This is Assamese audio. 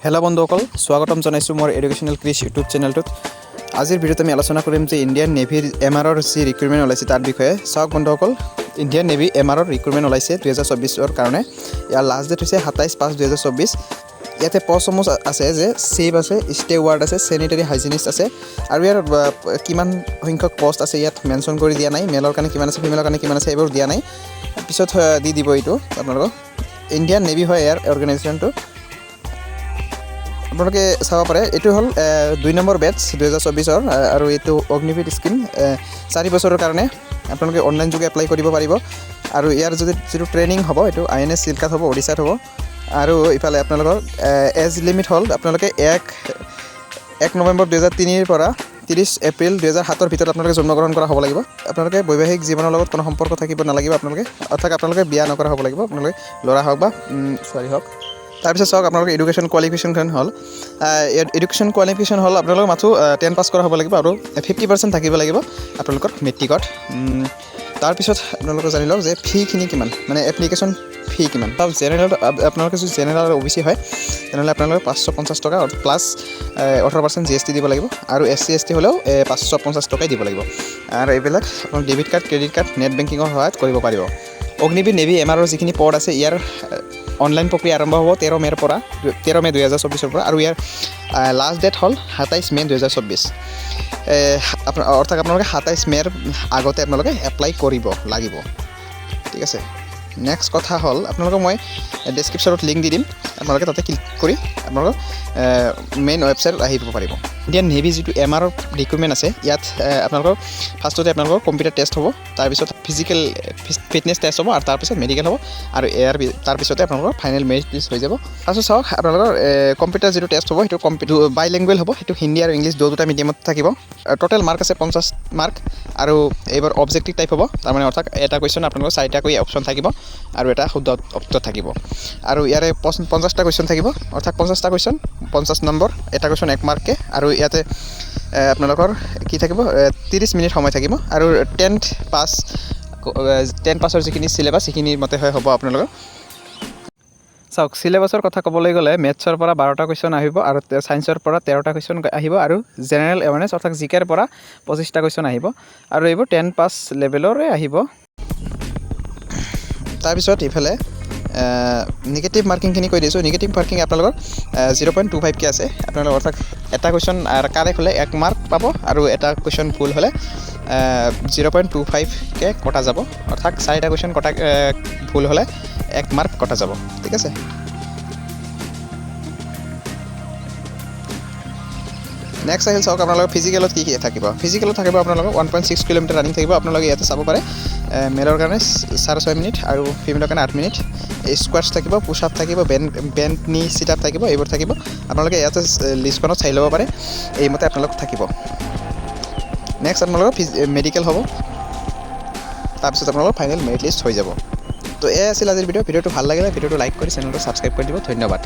হেল্ল' বন্ধুসকল, স্বাগতম জনাইছোঁ মোৰ এডুকেশ্যনেল ক্ৰিছ ইউটিউব চেনেলটোত। আজিৰ ভিডিঅ'ত আমি আলোচনা কৰিম যে ইণ্ডিয়ান নেভিৰ এমআৰৰ যি ৰিক্ৰুইটমেণ্ট ওলাইছে, তাৰ বিষয়ে। চাওক বন্ধুসকল, ইণ্ডিয়ান নেভি এমআৰৰ ৰিক্ৰুইটমেণ্ট ওলাইছে 2024ৰ কাৰণে। ইয়াৰ লাষ্ট ডেট হৈছে 27/5/2024। ইয়াতে পষ্টসমূহ আছে যে চেফ আছে, ষ্টেৱাৰ্ড আছে, চেনিটাৰী হাইজিনিষ্ট আছে। আৰু ইয়াৰ কিমান সংখ্যক পষ্ট আছে, ইয়াত মেনশ্যন কৰি দিয়া নাই। মেলৰ কাৰণে কিমান আছে, ফিমেলৰ কাৰণে কিমান আছে, এইবোৰ দিয়া নাই। পিছত দি দিব এইটো আপোনালোকক। ইণ্ডিয়ান নেভি হয় ইয়াৰ অৰ্গেনাইজেশ্যনটো, আপোনালোকে চাব পাৰে। এইটো হ'ল 2 নম্বৰ বেটছ 2024ৰ আৰু এইটো অগ্নিবীৰ স্কীম, 4 বছৰৰ কাৰণে। আপোনালোকে অনলাইন যোগে এপ্লাই কৰিব পাৰিব। আৰু ইয়াৰ যদি যিটো ট্ৰেইনিং হ'ব, এইটো আইএনএছ চিল্কাত হ'ব, উৰিষ্যাত হ'ব। আৰু ইফালে আপোনালোকৰ এজ লিমিট হ'ল আপোনালোকে 1 1 নৱেম্বৰ 2003ৰ পৰা 30 এপ্ৰিল 2007ৰ ভিতৰত আপোনালোকে জন্মগ্ৰহণ কৰা হ'ব লাগিব। আপোনালোকে বৈবাহিক জীৱনৰ লগত কোনো সম্পৰ্ক থাকিব নালাগিব আপোনালোকে, অৰ্থাৎ আপোনালোকে বিয়া নকৰা হ'ব লাগিব, আপোনালোকে ল'ৰা হওক বা ছোৱালী হওক। তাৰপিছত চাওক, আপোনালোকৰ এডুকেশ্যন কোৱালিফিকেশ্যনখন হ'ল, এডুকেশ্যন কোৱালিফিকেশ্যন হ'ল আপোনালোকৰ মাথো 10 পাছ কৰা হ'ব লাগিব আৰু 50% থাকিব লাগিব আপোনালোকৰ মেট্ৰিকত। তাৰপিছত আপোনালোকে জানি লওক যে ফিখিনি কিমান, মানে এপ্লিকেশ্যন ফি কিমান। তাৰ জেনেৰেল, আপোনালোকে যদি জেনেৰেল আৰু অ' বি চি হয়, তেনেহ'লে আপোনালোকে 550 টকা প্লাছ 18% জিএছটি দিব লাগিব। আৰু এছ চি, এছ টি হ'লেও 550 টকাই দিব লাগিব। আৰু এইবিলাক আপোনাৰ debit card, credit card, net বেংকিঙৰ সহায়ত কৰিব পাৰিব। অগ্নিবীৰ নেভি এমআৰৰ যিখিনি পদ আছে, ইয়াৰ অনলাইন প্ৰক্ৰিয়া আৰম্ভ হ'ব 13 মে'ৰ পৰা, 13 মে' 2024ৰ পৰা। আৰু ইয়াৰ লাষ্ট ডেট হ'ল 27 মে' 2024। আপোনাৰ অৰ্থাৎ আপোনালোকে 27 মে'ৰ আগতে আপোনালোকে এপ্লাই কৰিব লাগিব, ঠিক আছে। নেক্সট কথা হ'ল, আপোনালোকক মই ডেছক্ৰিপশ্যনত লিংক দি দিম। আপোনালোকে তাতে ক্লিক কৰি আপোনালোকৰ মেইন ৱেবছাইটত আহিব পাৰিব। ইণ্ডিয়ান নেভি যিটো এমআৰৰ ৰিক্ৰুইটমেণ্ট আছে, ইয়াত আপোনালোকৰ ফাৰ্ষ্টতে আপোনালোকৰ কম্পিউটাৰ টেষ্ট হ'ব, তাৰপিছত ফিজিকেল ফিটনেছ টেষ্ট হ'ব আৰু তাৰপিছত মেডিকেল হ'ব আৰু ইয়াৰ তাৰপিছতে আপোনালোকৰ ফাইনেল মেৰিট লিষ্ট হৈ যাব। তাৰপিছত চাওক, আপোনালোকৰ কম্পিউটাৰ যিটো টেষ্ট হ'ব, সেইটো বাইলেংগুৱেল হ'ব। সেইটো হিন্দী আৰু ইংলিছ দুটা মিডিয়ামত থাকিব। ট'টেল মাৰ্ক আছে 50 মাৰ্ক আৰু এইবাৰ অবজেক্টিভ টাইপ হ'ব। তাৰমানে অৰ্থাৎ এটা কুৱেশ্যন আপোনালোকৰ চাৰিটাকৈ অপশ্যন থাকিব আৰু এটা শুদ্ধ উত্তৰ থাকিব। আৰু ইয়াৰে 50টা কুৱেশ্যন থাকিব, অৰ্থাৎ 50টা কুৱেশ্যন 50 নম্বৰ, এটা কুৱেশ্যন 1 মাৰ্ককৈ। আৰু ইয়াতে আপোনালোকৰ কি থাকিব, 30 মিনিট সময় থাকিব। আৰু 10 পাছৰ যিখিনি চিলেবাছ, সেইখিনি মতে হয় হ'ব আপোনালোকৰ। চাওক, চিলেবাছৰ কথা ক'বলৈ গ'লে মেথছৰ পৰা 12টা কুৱেশ্যন আহিব আৰু ছায়েন্সৰ পৰা 13টা কুৱেশ্যন আহিব আৰু জেনেৰেল এৱাৰনেছ অৰ্থাৎ জিকেৰ পৰা 25টা কুৱেশ্যন আহিব। আৰু এইবোৰ 10 পাছ লেভেলৰে আহিব। তাৰপিছত ইফালে নিগেটিভ মাৰ্কিংখিনি কৈ দিছোঁ। নিগেটিভ মাৰ্কিং আপোনালোকৰ 0.25কৈ আছে আপোনালোকৰ। অৰ্থাৎ এটা কুৱেশ্যন কাৰেক্ট হ'লে 1 মাৰ্ক পাব আৰু এটা কুৱেশ্যন ভুল হ'লে 0.25কৈ কটা যাব। অৰ্থাৎ চাৰিটা কুৱেশ্যন কটা ভুল হ'লে 1 মাৰ্ক কটা যাব, ঠিক আছে। নেক্সট আহিল চাওক, আপোনালোকৰ ফিজিকেলত কি কি থাকিব। ফিজিকেলত থাকিব আপোনালোকৰ 1.6 কিলোমিটাৰ ৰানিং থাকিব। আপোনালোকে ইয়াতে চাব পাৰে, মেলৰ কাৰণে 6.5 মিনিট আৰু ফিমেলৰ কাৰণে 8 মিনিট। স্কোৱাটছ থাকিব, পুছ আপ থাকিব, বেণ্ড নি চিট আপ থাকিব, এইবোৰ থাকিব। আপোনালোকে ইয়াতে লিষ্টখনত চাই ল'ব পাৰে। এইমতে আপোনালোক থাকিব। নেক্সট আপোনালোকৰ মেডিকেল হ'ব, তাৰপিছত আপোনালোকৰ ফাইনেল মেৰিট লিষ্ট হৈ যাব। তো এয়াই আছিল আজিৰ ভিডিঅ'। ভিডিঅ'টো ভাল লাগিলে ভিডিঅ'টো লাইক কৰি চেনেলটো ছাবস্ক্ৰাইব কৰি দিব। ধন্যবাদ।